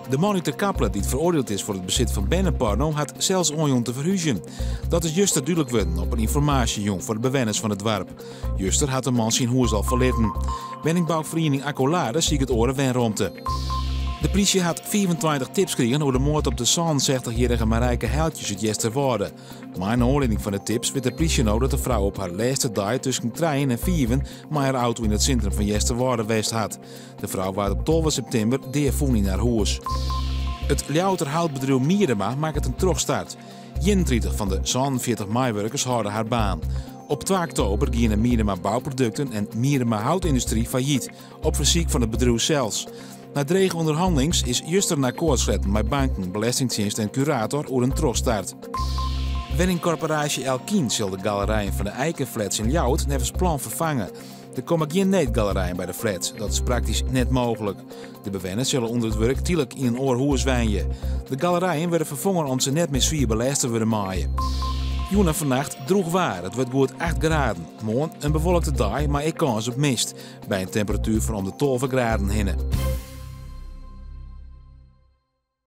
De man út Terkaple dy't feroardield is foar it besit fan berneporno hat sels oanjûn te ferhúzjen. Dat is juster dúdlik wurden op in ynformaasjejûn foar de bewenners fan it doarp. Juster hat de man syn hûs al ferlitten. Wenningbouferiening Accolade siket oare wenromte. De plysje hat 25 tips krigen oer de moard op de 67-jierrige Marijke Heiltjes út Easterwâlde. Mei in oanlieding fan de tips wit de plysje no dat de frou op har lêste dei tusken trijen en fiven mei har auto yn it sintrum fan Easterwâlde west hat. De frou waard op 12 septimber dea fûn yn har hûs. It Ljouwerter houtbedriuw Miedema makket in trochstart. 31 fan de 47 meiwurkers hâlde har baan. Op 2 oktober giene Miedema Bouwproducten en Miedema Houtindustrie fallyt, op fersyk fan it bedriuw sels. Nei drege ûnderhannelings is juster in akkoart sletten mei banken, belestingtsjinst en kurator oer in trochstart. Wenningkorporaasje Elkien sil de galerijen fan de Eikenflats yn Ljouwert neffens plan ferfange. Der komme gjin needgalerijen by de flats, dat is praktysk net mooglik. De bewenners sille ûnder it wurk tydlik yn in oar hûs wenje. De galerijen wurde ferfongen om't se net mear swier belêste wurde meie. Jûn en fannacht drûch waar, it wurdt goed 8 graden. Moarn in bewolkte dei, mei ek kâns op mist, by in temperatuer fan om de 12 graden hinne.